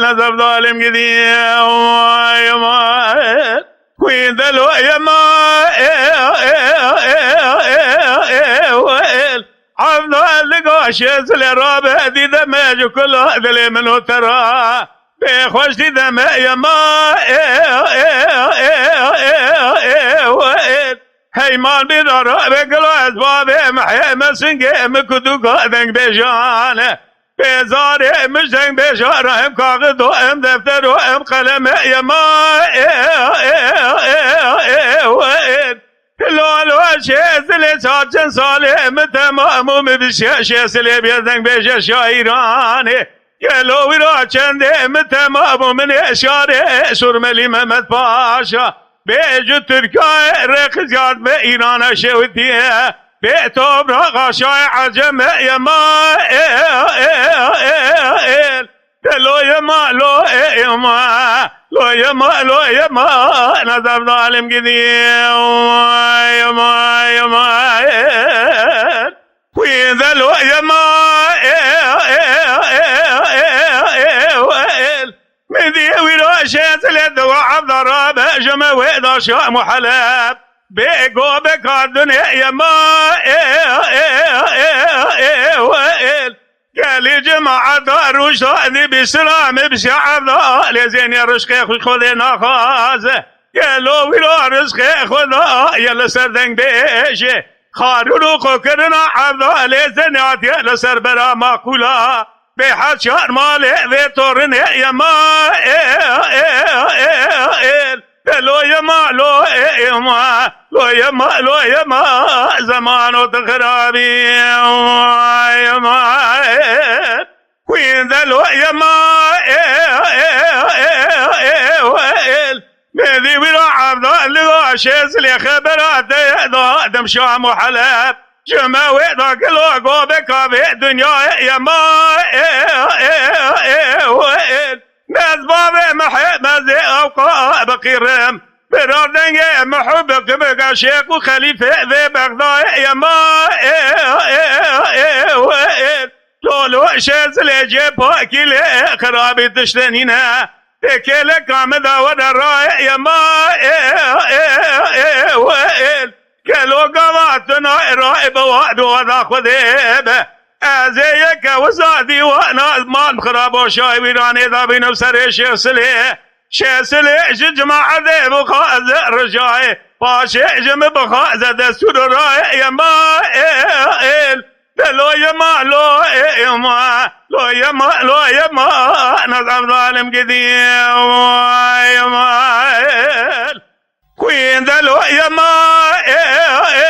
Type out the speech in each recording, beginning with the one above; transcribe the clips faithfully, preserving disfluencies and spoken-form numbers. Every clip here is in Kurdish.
Nazar zalim gidiye. Vay, vay. Wî delo yema, e, e, e, e, e, e, e, Evda li gaşê zilê rabe dîde me ji kula dilê min û te ra. Bê xweş dîde me yema, e, e, e, e, e, e, e, Heyman bîra rabe gila ez bavê me hê me singê me kuduka deng bêjane. Bêzarê min jeng bêjara em kaxido em deftero em qeleme yema, e, e, e, e, e, e, e. Lalo şê zilê saçin salê min temam û min bi şê, şê zilê bê deng bêje şaîranê. Gelo wîra çendê min temam û min ê şarê Surmelî Mehmet Paşa. Bê ji Tirkiyeyê rê xiziyat be Îrana şewitiye. Bê topraqa şayê Ecem e yema, e, e, e, e, e, de lo yema, lo, e, yema, lo yema, lo yema, Nazar zalim gidiye. Yema, yema, e. Wî de lo yema, e, e, e, e, e, e, e, e, Min dî wîra şê zilê diwa evda rabe ji me wê da Şam û Heleb. Bê go beka dunê yema, e, e, e, e, e, e, e, Gelî cemaeta rûşa dî bi silamê bi şê evda lê zênê rişqê xwe Xwedê naxwaze. Gelo wîra rizqê Xweda ye li ser deng bêjê. Xarûr û xwekirina evda lê zenatiye li ser bera maqûla. Bê heçar malê vê torinê yema, e, e, e, e, e, e, lo yema, lo, e, yema, lo yema, lo yema, zemano tu xirabî, yema, e. Wî de lo yema, e, e, e, e, e, e, Mêdî wîra evda li gaşê zilê xebera te ye da dem Şam û Heleb. Ji me wê da gilo go be kavê dinyayê yema, e, e, e, e, e, Mez bavê me he, mezê ewqa biqîrim. Bira dengê me hubik bike şêx û xelîfê vê Bexdayê yema, e, e, e, e, e, e. Lolo şezilê cê pakî lê xirabî tişte nîne. Tê kêleka min de were raye yema, e, e, e, e, e. Gelo gava tu nayê raye bi wa dua da Xwedê be. Ez ê yeke wiza dîwana mal xirabo şayê wîranê da bînim serê şêsilê. Şêsilê ji cemaetê bixwaze rijayê. Paşê ji min bixwaze destûr û raye yema, e, e, e. De lo yema, lo, e, yema, lo yema, lo yema, nazar zalim gidiye, yema, e. Kuyin de lo yema, e, e, e,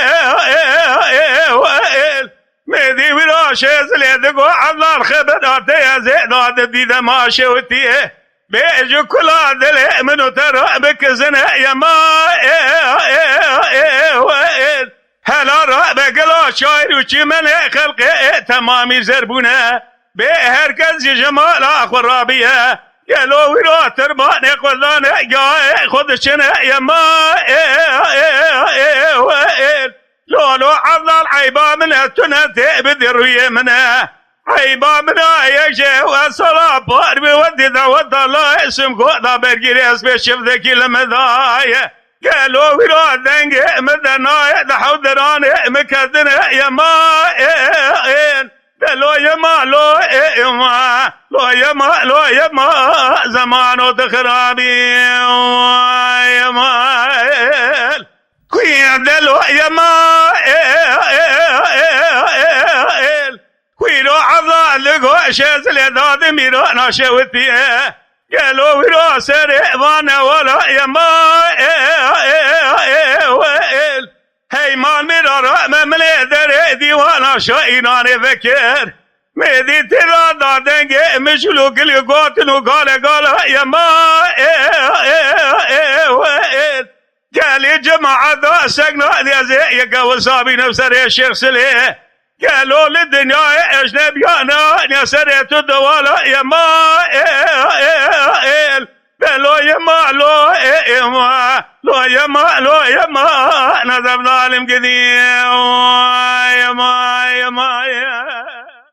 e, e, e. Mêdî wîra şêzilê digo, Evlal xebera te ye zêda de dîde ma şewtiye. Bê ji kula dilê min û te re bikizine yema, e, e, e, e, e. Hela rabe gila şair û çîmenê xelqê temamî zer bûne. Bê her kes jî ji mala xwe rabiye. Gelo wîra tirbanê xwe dane gayê xwe diçine yema, e, e, e, e, e. Lolo Evlal eyba min e, tu ne tê bidî rûyê min e. Eyba min a yek jê we sala par bi we dî de we da la esim go da bergîrê ez bê şivdekî li min daye. Gelo wîra dengê min de naye de hewderanê min kedine yema, e, e, e. De lo yema, lo, e, yema, lo yema, lo yema, zemano tu xirabî, yema, e. Kuye de lo yema, e, e, e, e, e. Kuîro Evla li goşê zilê dadimîro naşewitiye. Gelo wîro serê vane wala yema, e, e, e, e, e. Heyman mîra ra memlê derê dîwana şaîranê vekir. Mêdî tira da dengê mijil û gilî gotin û gale gala yema, e, e, e, e, e. Gelî cemaeta segna diyezê yeke wisa bîne serê Şêx Silê. Gelo li dinyayê ecnebiyana ne serê tu dewala yema, e, e, e, e. Belo yema, lo, e, e, ma. Lo yema, lo yema, nazem zalim gidî. Yema, yema, yema.